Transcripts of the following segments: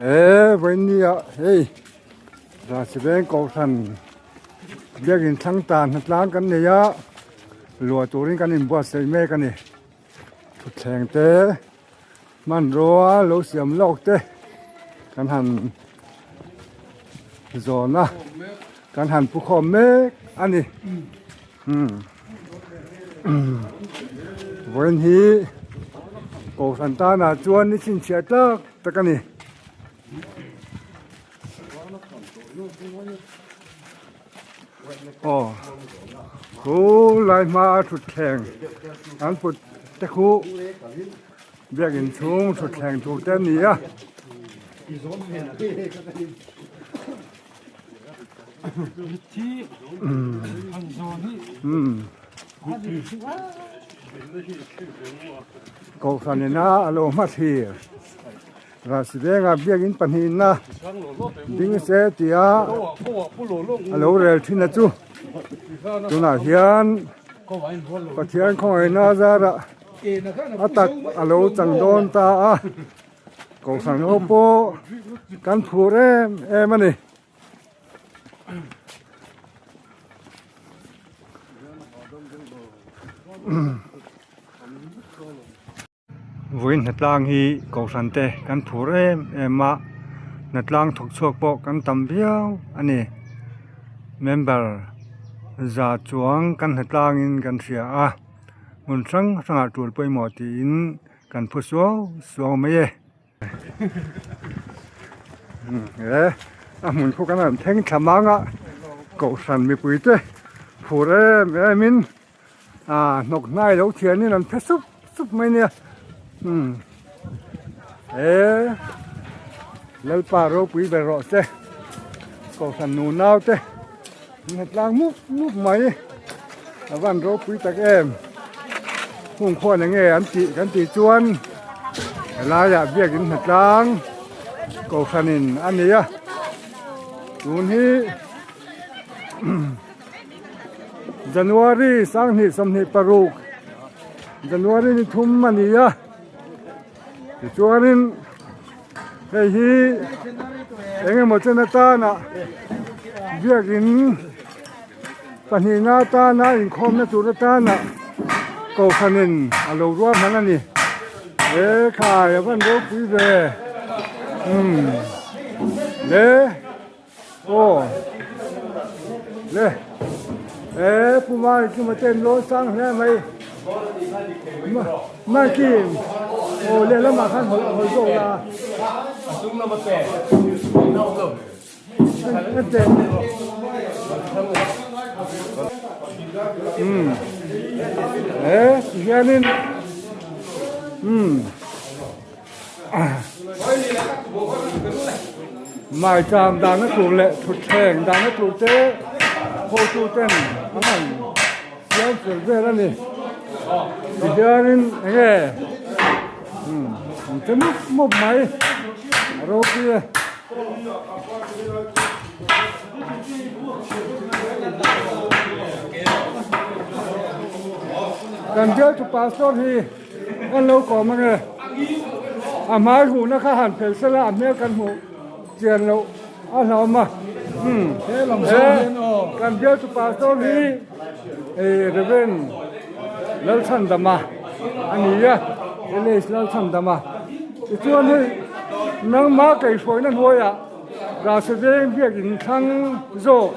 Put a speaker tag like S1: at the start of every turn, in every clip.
S1: He vawinia hei Rasi Veng Kohhran biakin thlang tan hnatlang kan nei a, luah turin kan inbuatsaih mek a ni. Thutthleng te hmanrua lo siam lawk te kan han zawn a, kan han pu khawm mek a ni. Vawiin hi Kohhran tanah chuan ni chhinchhiah tlak tak a ni. Aw khu lai hma a thutthleng an put te khu biakin chhung thutthleng tur te a ni a. Kohhran ina a lo hma thlir Rasi Venga biakin pahnihna ding se tia a lo rel thin a chu tunah hian Pathian khawngaihna zarah a tak a lo chang dawn ta a. Kohhran ho pawh kan phur em em a ni. Vawiin hnatlang hi kohhran te kan phur em em a, hnatlang thawk chhuak pawh kan tam viau a ni. Member za chuang kan hnatlangin kan hria a, hmun hrang hrangah tul pawimawh tiin Kan phu suau suau mai e. E a hmun khu kan han thleng thla mang a kohhran mipui te phur em em in ah hnawk hnai lo thian in an phe sup sup mai nia umm e Lalpa ropui ber rawh se kohhran nunau te An ha tlang mup mup mai a van ropui tak em hung khuan enge an tih kan tih chuan helaiah biakin hna tlang kohhranin a nei a tun hi January 2026 January ni thum a ni a tichuanin Hei hi eng emaw chen atana biakin pahnihna atana inkhawmna tur atana kohhranin a lo rual hman a ni. He khai a van ropui ve umm le aw le he pu Mari chu maten lawn sang hle mai Maki aw lehlamah khan hawi hawi zawk la
S2: a chung lama te
S1: umm he tihianin umm. Maicham dahna tur leh thutthleng dahna tur te hotu ten an han siam fel vel a ni tihianin eng nge umm an che mup mup mai a ropui e. Kan bialtu pastor hi. Kan lo kawm ange a hmai hmuhna kha han phel sela a hmel kan hmuh chian loh a hlauhawm a umm he kan bialtu pastor hi Reverend Lalchhandama a ni a LH Lalchhandama tichuan hei nangmah kaihhruaina hnuaiah Ralsaveng biakin thlang zawk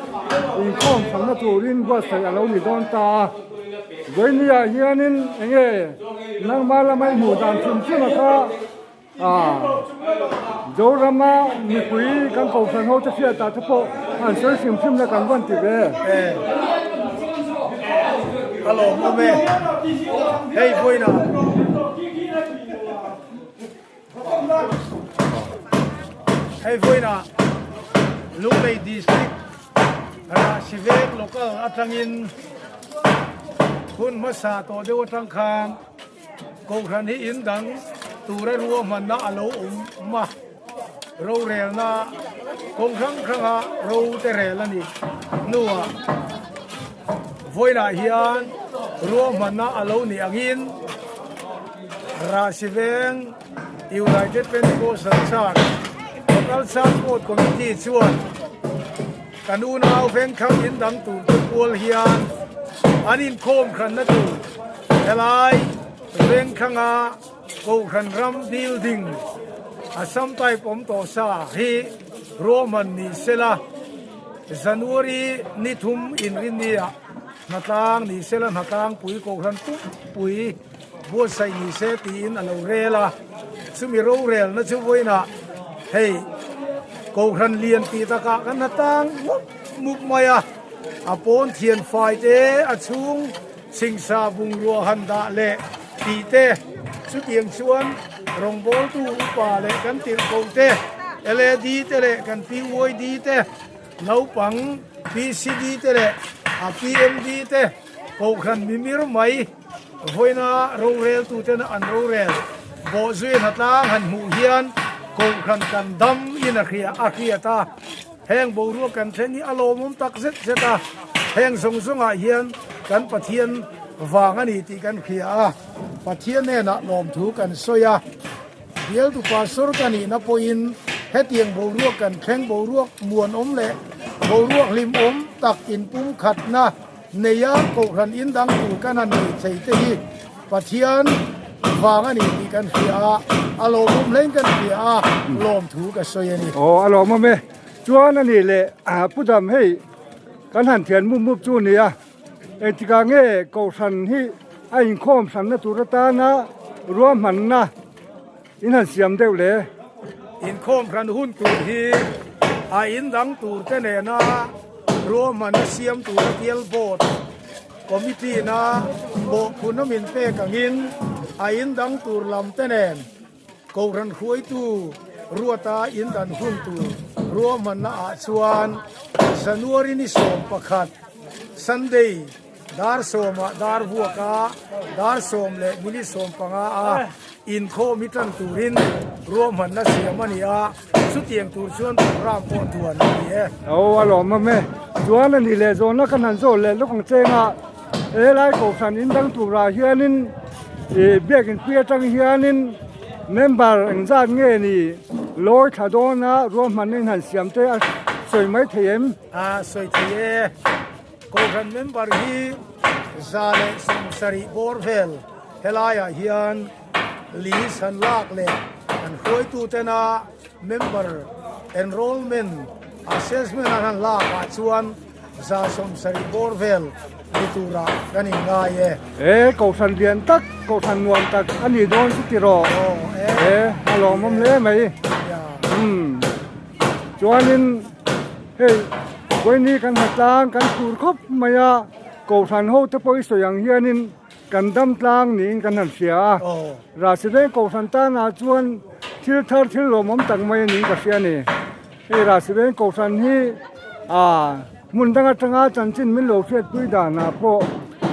S1: inkhawm chhamna turin buatsaih a lo ni dawn ta a. Vawinia hianin eng nge nangmah lama i hmuh dan chhun chhun a kha ah Zorama mipui kan kohhran ho te hriat ah te pawh an sawi hrim hrim na kan vawn ti ve.
S2: A lawmawm e, hei vawiinah. Hei vawiinah Lunglei District Rahsiveng Local atangin hun hmasa tawh deuh atang khan Kohhran hi in dang tura ruahmanna a lo awm a, rorelna kawng hrang hranga ro te rel a nih hnuah vawiinah hian ruahmanna a lo nih angin Rahsiveng United Pentecostal Church. Local Church Board Committee chuan kan unau vengthlang in dang tur te pual hian an inkhawm hranna tur helai vengthlanga Kohhran ram building Assam type awm tawh sa hi ruahman ni sela January ni thum inrinniah hnatlang ni sela hnatlangpui Kohhran pumpui buatsaih ni se tiin a lo rel a, chumi rorelna chu vawiinah hei Kohhran lian tih takah kan hnatlang mup mup mai a, a pawn thian fai te a chhung Singsa bungrua han dah leh tih te, chutiang chuan rawngbawltu upa leh kan tirhkoh te, LAD te leh kan PYD te, naupang PCD te leh a PMD te kohhran mimir mai vawiina roreltuten an rorel bawhzui hnatlang han hmuh hian kohhran kan dam in a hria a hriat a. Heng boruak kan thleng hi a lawmawm tak zet zet a, heng zawng zawngah hian kan Pathian vang a ni tih kan hria a, Pathian hnenah lawmthu kan sawi a, bialtu pastor ka nihna pawhin hetiang boruak kan thleng boruak muanawm leh boruak hlimawm tak inpumkhatna neia kohhran indang tur kan han nei thei te hi Pathian vang a ni tih kan hria a, a lawmawm hlein kan hria a, lawmthu ka sawi a ni.
S1: Aw a lawmawm e, chuan a nih leh Pu Dam hei kan han thian mup mup chu a ni a, engtikah nge Kohhran hi a inkhawm hranna tur atana ruahmanna in han siam deuh le?
S2: Inkhawm hran hun tur hi a indang tur te nena ruahmanna siam tura bial board Committee na bawhphun a min pek angin a indang tur lam te nen Kohhran hruaitu Ruata indan hun tur ruahmanna ah chuan January ni 11 Sunday dar sawmah dar vuaka dar sawm leh minute 15 a inkhawm hi tan turin ruahmanna siam a ni a, chutiang tur chuan program pawh duan a ni e.
S1: Aw a lawmawm e. Chuan a nih leh zawnna kan han zawh leh lawk ang cheng a, helai kohhran in dang turah hianin ih biakin pui atang hianin member engzat nge ni lawi thla dawna ruahmanna in han siam te a sawi mai thei em?
S2: A sawi thei e. Kohhran member hi 170 bawr vel helaiah hian list han lak leh an hruaitutena member enrollment assessment an han lakah chuan 170 bawr vel ni turah kan inngai e.
S1: E kohhran lian tak, kohhran nuam tak a ni dawn chu tiraw?
S2: Aw e.
S1: E a lawmawm hle mai. Umm chuanin. Hei vawiini kan ha tlang kan tur khawp mai a, Kohhran ho te pawh i sawi ang hianin kan dam tlang niin kan han hria a, Rahsiveng Kohhran tanah chuan thil thar thil lawmawm tak mai a niin ka hria a ni. Hei Rahsiveng Kohhran hi ah hmun dang atanga chanchin min lo hriatpui danah pawh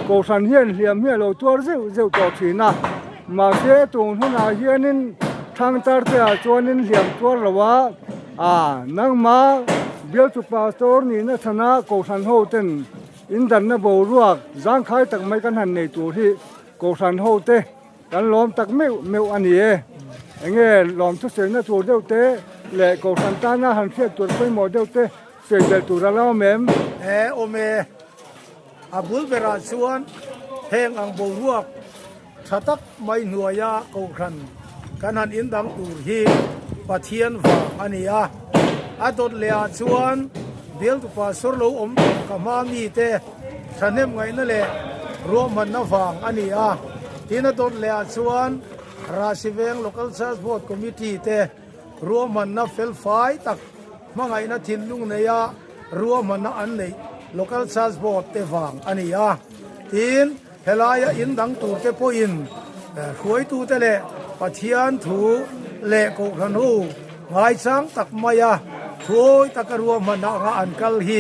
S1: Kohhran hian hliam hi a lo tuar zeuh zeuh tawh thin a, mahse tun hunah hianin thangtar te ah chuanin hliam tuar lo a, A, nangma bialtu pastor nihna chhana Kohhran ho ten indanna boruak zangkhai tak mai kan han nei tur hi Kohhran ho te kan lawm tak meuh meuh a ni e. Enge lawm thusawiina tur deuh te leh Kohhran tana han hriat tur pawimawh deuh te sawi belh tur a la awm em?
S2: E, awm e. A bul berah chuan heng ang boruak Tha tak mai hnuaia Kohhran kan han indang tur hi Pathian vang a ni a. A dawt lehah chuan bialtu pastor lo awm tawh ka hma mite thahnem ngaihna leh ruahmanna vang a ni a. Tin a dawt lehah chuan Rahsiveng Local Church Board Committee te ruahmanna felfai tak hmangaihna thinlung neia ruahmanna an neih Local Church Board te vang a ni a. Tin. Helaia in dang turte pawhin hruaitute leh Pathian thu leh Kohhran ho ngaichang tak maia thuawi taka ruahman anga an kal hi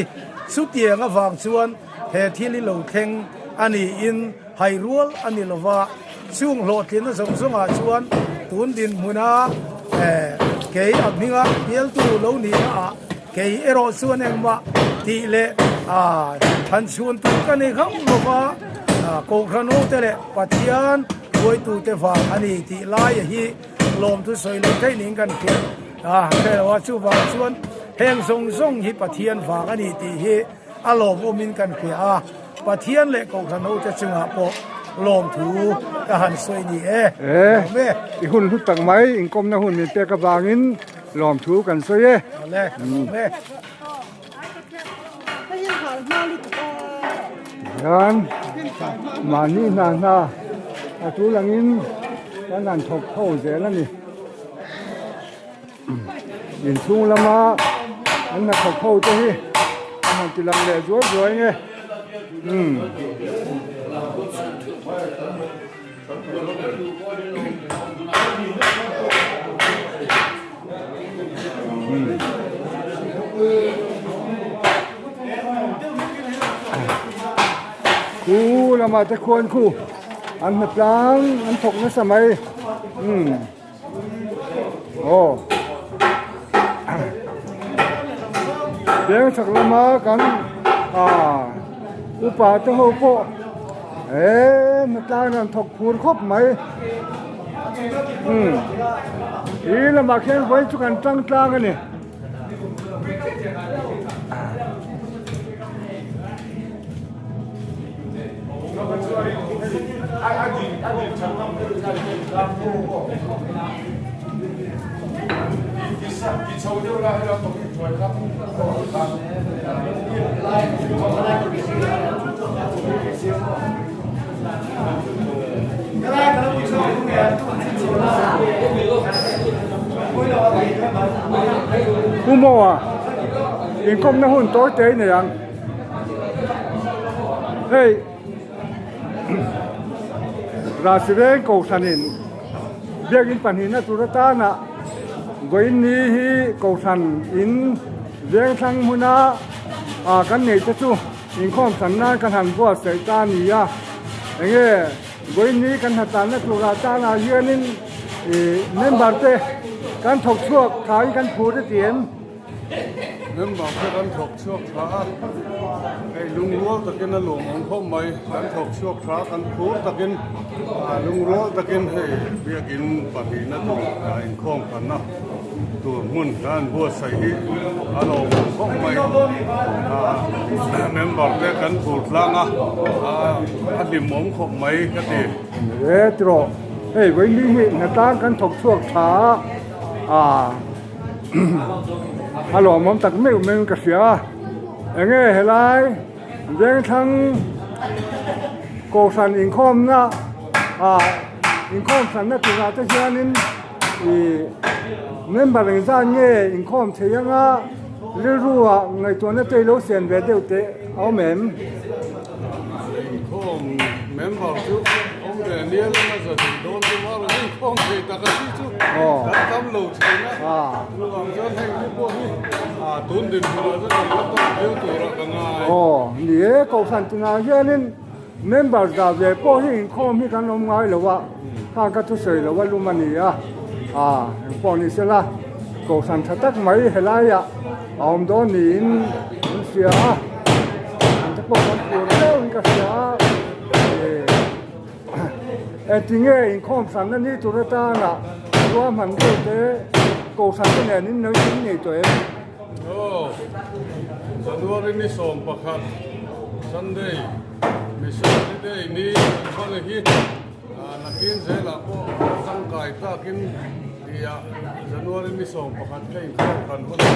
S2: chutiang avang chuan he thil hi lo thleng a niin hai rual a ni lova, chung hlawhtlinna zawng zawngah chuan tun dinhmuna kei a hminga bialtu lo nihna ah Kei erawh chuan engmah tih leh han chhun tur ka nei hauh lo va, Kohhran hote leh Pathian hruaitute vang a ni tih laia hi lawmthu sawi lo theih niin kan hriat. A hre lo a, chuvang chuan heng zawng zawng hi Pathian vang a ni tih hi a lawmawmin kan hria a, Pathian leh Kohhran hote chungah pawh lawmthu ka han sawi ni e.
S1: Lawm e. I hun hlu tak mai inkawmna hun min pek avangin lawmthu kan sawi e.
S2: Awle, ka lawm e.
S1: Hian mahni hna hna a tul angin kan han thawk ho zel a ni. Inchhung lama an hna thawk ho te hi an han ti lang leh zuai zuai nge. Umm. Khu lamah te khuan khu an hna tlang an thawk nasa mai umm aw beng chhak lama kan ah upa te ho pawh eee hna tlang an thawk phur khawp mai. Umm i lamah khian vawi chu kan tang tlang a ni. Pu Maw a inkawmna hun tawi te a nei ang. Hei Rasi Veng Kohhranin biakin pahnihna tur atana vawiin ni hi Kohhran in vengthlang hmuna kan neih te chu Inkhawm san nan kan han buatsaih ta a ni a, enge vawiin ni kan hnatanna turah tanah hianin ih member te kan thawk chhuak tha in kan phur a ti em?
S3: Member te kan thawk chhuak tha a, hei lungrual takin a lawmawm khawp mai, kan thawk chhuak tha kan phur takin lungrual takin hei biakin pahnihna tur inkhawm khanna Tur hmun an buatsaih hi a lawmawm khawp mai. Member te kan tur tlang a, a hlimawm khawp mai ka ti.
S1: E tiraw, hei vawiin hi hnatlang kan thawk chhuak tha a, a lawmawm tak meuh meuhin ka hria a. Enge helai Vengthlang Kohhran inkhawmna ah inkhawm hranna turah te hianin Ih member engzat nge inkhawm thei anga rilru ah ngaihtuahna te ilo siam ve deuh teh a awm em?
S3: Inkhawm member chu awm ve nia lama za duh dawn chu mar an inkhawm thei tak a si chu kan tam lo thin a chuvang chuan heng te pawh hi tun dinhmunah chuan kan la tawk viau turah ka ngai.
S1: Aw ni e Kohhran tunah hianin Member dah ve pawh hi inkhawm hi kan awm ngai lo a, khang ka thusawi lo a lum a ni a, aa engpawh ni sela kohhran tha tak mai helaiah a awm dawn niin an hria a, an te pawh kan phur deuhin ka hria a, ih engtinge inkhawm hranna ni tur atana ruahman deuh te kohhran te nen in lo innei tawh em?
S3: Aw, January ni 11, Sunday, Missionary Day ni kan hman hi nakin zelah pawh tangkai takin tia January ni 11 kha inkhawm kan hun a,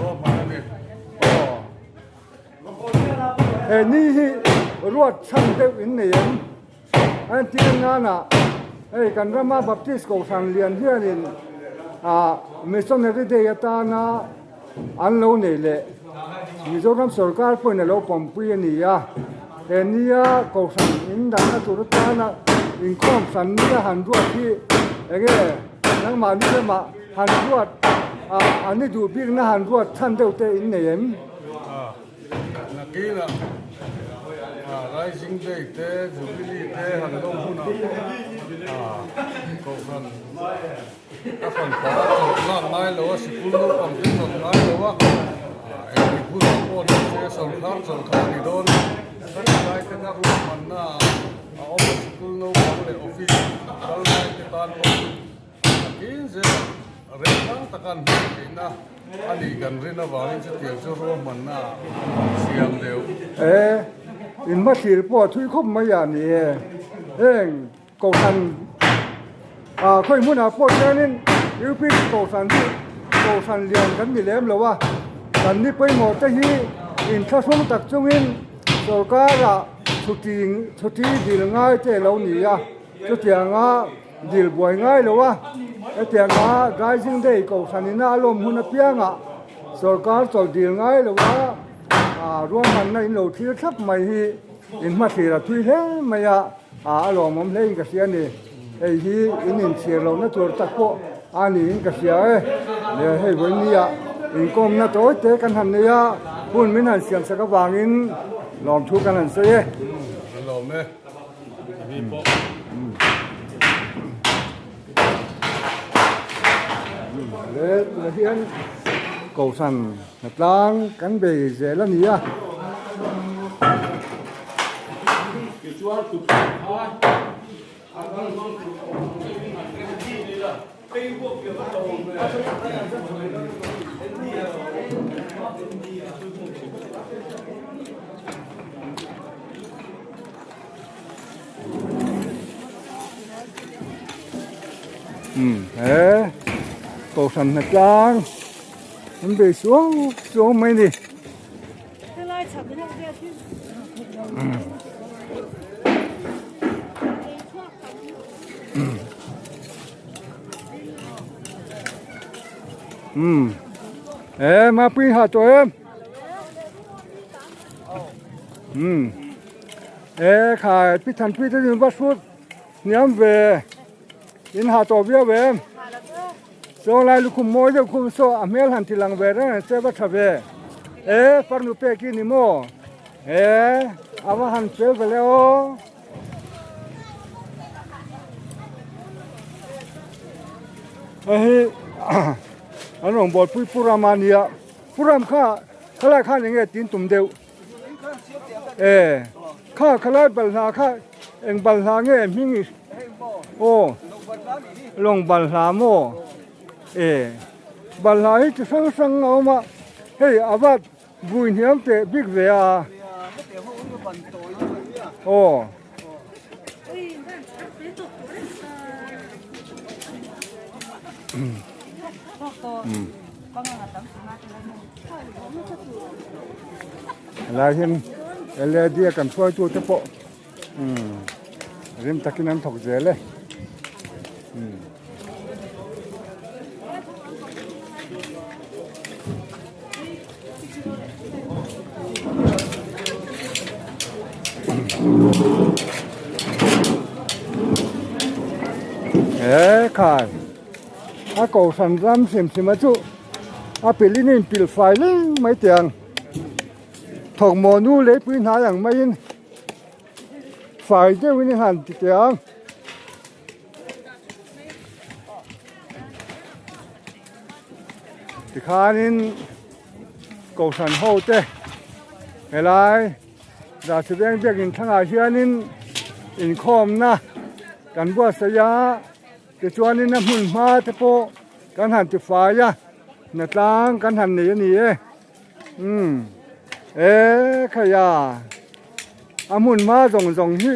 S3: ruahman a ni.
S1: Aw, he ni hi ruat chhan deuh in nei em? A entir nana hei kan rama Baptist Kohhran lian hianin ah Missionary Day atana an lo nei leh Mizoram sorkar pawhin a lo pawmpui a ni a, he nia Kohhran in dahna tur atana inkhawm hran nia han ruat hi enge nangmahni lamah han ruat ah an ni duh bikna han ruat chhan deuh te in nei em?
S3: Nakinah Rising Day te, Jubilee te han lawm hunah Kohhran a hran pah a chawlh lak ngai lo a, sikul naupang te chawlh ngai lo a, engtik hunah pawh ni se sawrkar chawlh kha a ni dawn a, kan thalai te kha ruahmanna a awm a, sikul naupang leh office kal lai te tan pawh nakin zel. Remchang taka an hmuh theihna a nih kan rin avangin chutiang chu ruahmanna ah an siam deuh.
S1: E, in hmathlir pawh a thui khawp mai a ni e. Heng Kohhran ah khawi hmunah pawh hianin UPC Kohhran hi Kohhran lian kan ni lem lo a, kan ni pawimawh te hi inthlahrung tak chungin sorkarah chhuti chhuti dil ngai te a lo ni a, chutianga dil buai ngai lo a, hetianga Rising Day Kohhran ina a lawm hun apiangah sorkar chawlh dil ngai lo a, ruahmanna in lo thlir thlap mai hi in hmathlir a thui hle mai a. A lawmawm hle in ka hria a ni. Hei hi in inchhir lohna tur tak pawh a niin ka hria e. Leh hei vawinia inkawmna tawi te kan han nei a, hun min han siam sak avangin lawmthu kan han sawi e.
S3: Ka lawm e. Ni pawh.
S1: Leh tunah hian Kohhran hnatlang kan bei zel a ni a. Umm he kohhran hnatlang an bei suau suau mai a ni. Umm he mapui ha tawh em umm he khai pi thanpui te chu va hrut hniam ve in ha tawh viau em. Chaw lai lukhum mawi deuh khum saw a hmel han ti lang ve reng ang che va tha ve e farnu pek i ni maw e a va han fel ve le aw. Hei hi an rawngbawlpui Pu Rama a nia Pu Ram kha khalai khan enge tin tum deuh e kha khalai balhla kha eng balhla nge hming i aw lawng balhla maw e balhla hi chi hrang hrang a awm a hei a va vui hniam teh bik ve a aw. Helai hian led a kan hruaitu te pawh rim takin an thawk zel e. He khai a kohhran ram hrim hrim a chu a pilh in a inpilh fai leng mai teh ang thawkmaw nu leipui hnai ang maiin fai deuhin a han ti teh ang. Tikhanin Kohhran ho te helai Zahchiveng biakin thlangah hianin inkhawmna kan buatsaih a tichuanin a hmun hma te pawh kan han tifai a hnatlang kan han nei a ni e umm e khaia a hmun hma zawng zawng hi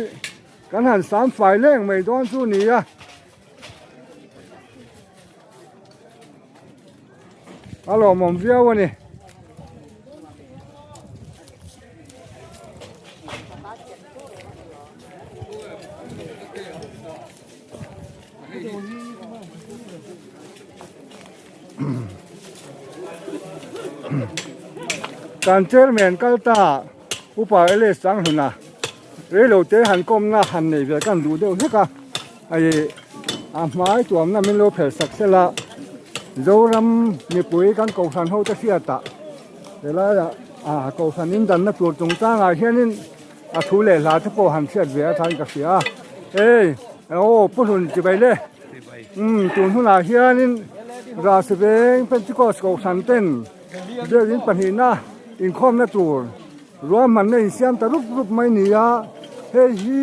S1: kan han sam fai leng mai dawn chu a ni a. A lawmawm viau a ni. Kan chairman kal ta upa LS Changhluna reilo te han kawmna han nei ve kan duh deuh hlek a. Hei a hmai tuamna min lo phelh sak sela Zoram mipui kan kohhran ho te hriatah helaiah ah kohhran in danna tur chungchangah hianin a thu leh hla te pawh han hriat ve a thain ka hria a hei aw Pu Hlun chibai le umm tun hunah hianin Rasi Veng Pentecost kohhran ten biakin pahnihna inkhawmna tur Ruahmanna insiam ta rup rup mai ni a, hei hi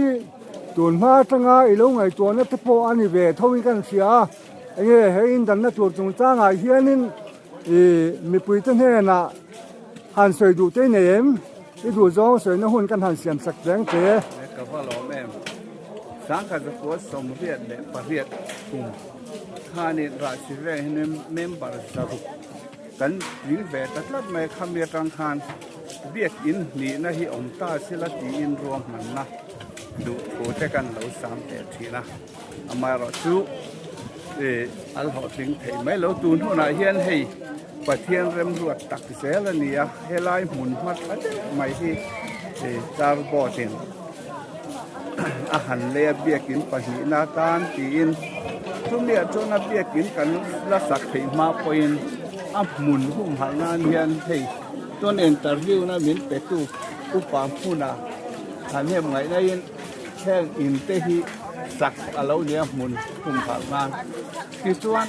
S1: tun hma atanga i lo ngaihtuahna te pawh a ni ve tho in kan hria a. Enge he indanna tur chungchangah hianin ih mipuite hnenah han sawi duh te nei em? I duh zawng sawina hun kan han siam sak chiang che.
S4: Ka va lawm em? Sangkhat zakua 88 kum khanin Rahsi veng hian member zaruk kan tling ve ta tlat mai a, khami atang khan biakin hnihna hi awm ta sila tiin ruahmanna duh thu te kan lo sam teh thin a. Amaherawhchu a hlawhtling theih mai lo. Tun hunah hian hei Pathian remruat tak zel a ni a, helai hmun hma tha deuh mai hi cardboard in a han lei a biakin pahnihna atan tiin chumiah chuan a biakin kan la sak theih hma pawhin a hmun humhalh nan hian hei chuan interview na min pe tu upa hmuna thahnem ngaihna in Heng in te hi sak a lo nia hmun humhalh nan. Tichuan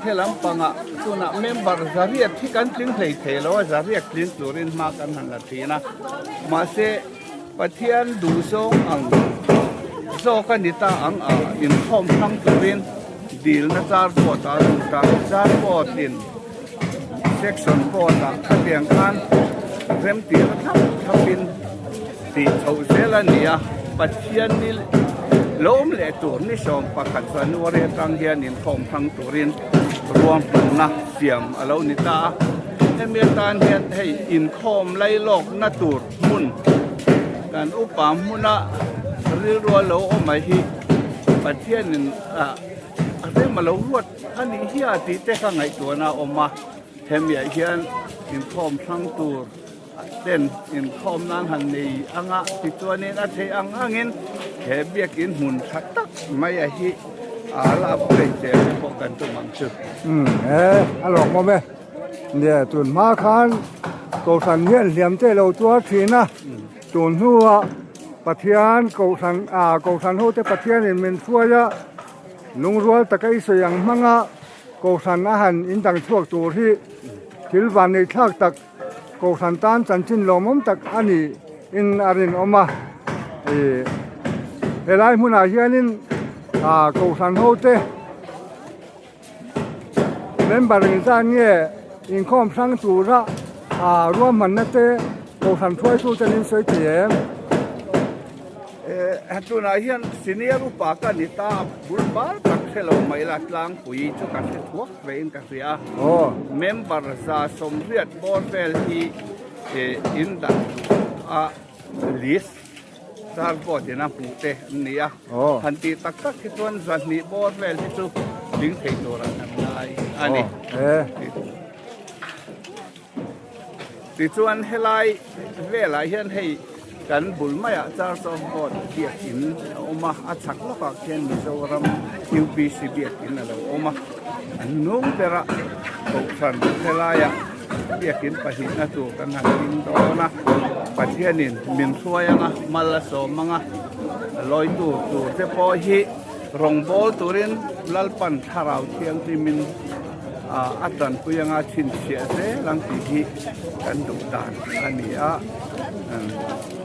S4: he lampangah tunah member zariat hi kan tling hlei thei lo a, zariat tling turin hma kan han la thin a. Mahse Pathian duhzawng ang zawk a ni ta ang a, inkhawm hrang turin dilna char pawh a lut a, char pawh in section board ah khatiang khan remtir thlap thlapin Tih chhoh zel a ni a, Pathian ni lawm leh tur ni 11 January atang hian inkhawm hrang turin ruahmanna siam a lo ni ta a. Hemi atan hian hei inkhawm lailawkna tur hmun kan upa hmuna rilru a lo awm a hi Pathianin a rem a lo ruat a nih hi a tih te kha ngaihtuahna a awm a, hemiah hian inkhawm hrang tur ten inkhawm nan han nei anga tichuanin a theih ang angin he biakin hmun tha tak mai a hi a la upgrade zel te pawh kan tum ang chu.
S1: Umm he a lawmawm e. Nia tun hma khan kohhran hian hliam te lo tuar thin a, tun hnuah Pathian kohhran ah kohhran ho te Pathianin min hruai a, lungrual taka i sawi ang hmanga kohhran a han indang chhuak tur hi thil vanneih thlak tak Kohhran tan chanchin lawmawm tak a ni in a rinawm a, ih helai hmunah hianin ah kohhran ho te member engzat nge inkhawm hrang tura ah ruahmanna te kohhran hruaitu ten in sawi thei em?
S4: Eh tunah hian senior upa ka ni ta a bul bal tak hre lo mai la tlangpui chu ka hre thuak ve in ka hria a member 180 bawr vel hi eh in dan duh a list cardboard in a hmuh te an ni a han tih tak tak hi chuan 200 bawr vel hi chu ding thei tur an han ngai a ni. Tichuan helai velah hian hei kan bul maiah Church of God biakin a awm a, a chhak lawkah khian Mizoram UPC biakin a lo awm a, a hnung berah Kohhran helaiah biakin pahnihna tur kan han ding dawn a, Pathianin min hruai anga mal a sawm anga lawitu tur te pawh hi rawngbâwl turin Lalpan Thlarau Thianghlimin A tanpui anga chhinchhiah zel ang tih hi kan duh dan a ni a,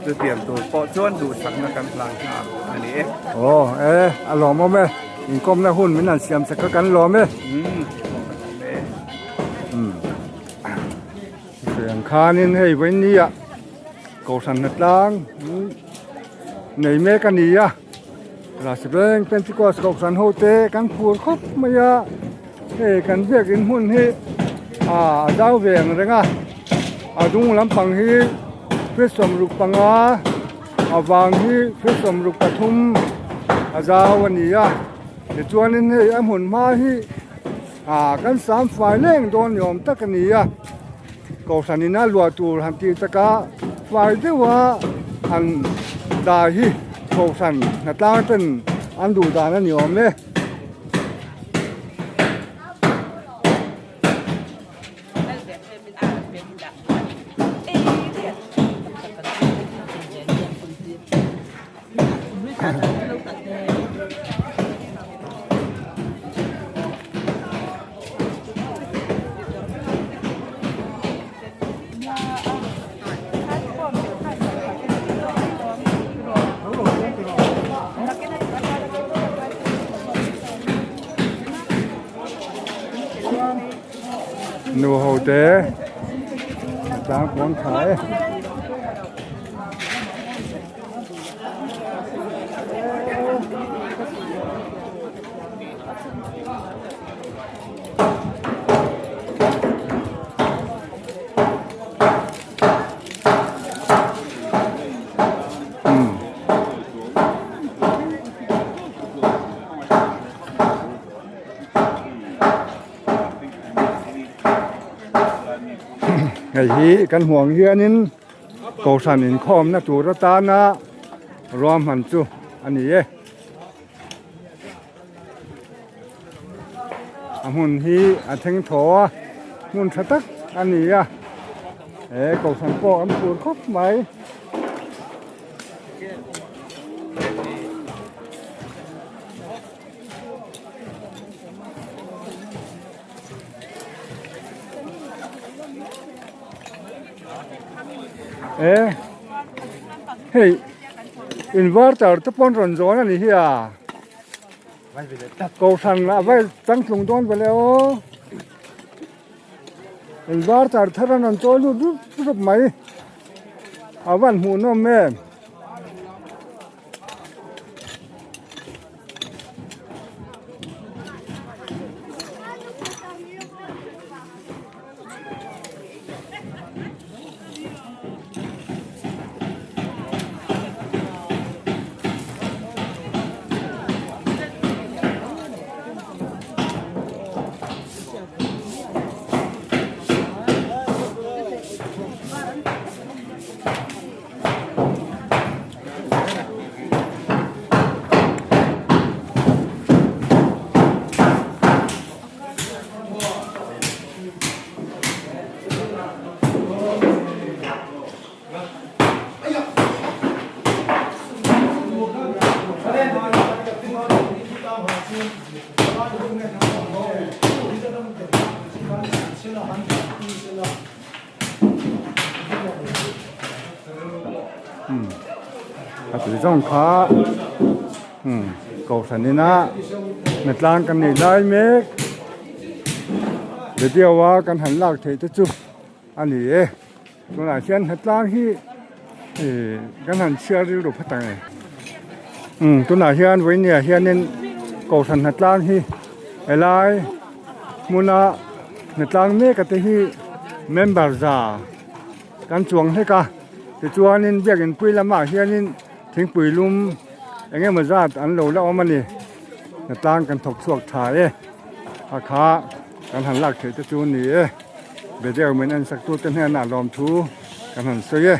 S4: chutiang tur pawh chuan duhsakna kan hlan nghal a ni e.
S1: Aw e, a lawmawm e, inkawmna hun min han siam chak kha kan lawm e. Umm, chutiang khanin hei vawinia Kohhran hnatlang nei mek a ni a. Rasiveng Pentecost Kohhran ho te kan phur khawp mai a, hei kan biakin hmun hi a zau ve ang reng a, a dung lampang hi feet 65, a vang hi feet 63 a zau a ni a, tichuanin hei a hmun hma hi kan sam fai leng dawn ni awm tak a ni a. Kohhran ina luah tur han tih taka fai deuha han dah hi kohhran hnatlang ten an duh dan a ni awm e. Nu ho te a tlang pawn tha e. Hei hi kan hmuh ang hianin kohhran inkhawmna tur atana ruahman chu a ni e. A hmun hi a thleng thaw a hmun tha tak a ni a he kohhran pawh an phur khawp mai. E hei inverter te pawn rawn zawn a ni hi a kohhran a vai changtlung dawn vele aw inverter thar an rawn chawi lut rup rup mai a van hmuhnawm em. A tui zawng kha kohhran ina hnatlang kan nei lai mek video a kan han lak theih te chu a ni e tunah hian hnatlang hi ih kan han chhiar rilru phat ang e tunah hian vawinia hianin kohhran hnatlang hi helai hmuna hnatlang mek a te hi member za kan chuang hlek a tichuanin biakin pui lamah hianin thingpui lum eng emaw zat an lo la awm a ni hnatlang kan thawk chhuak tha e a kha kan han lak theih te chu a ni e video min en sak tute hnenah lawmthu kan han sawi e.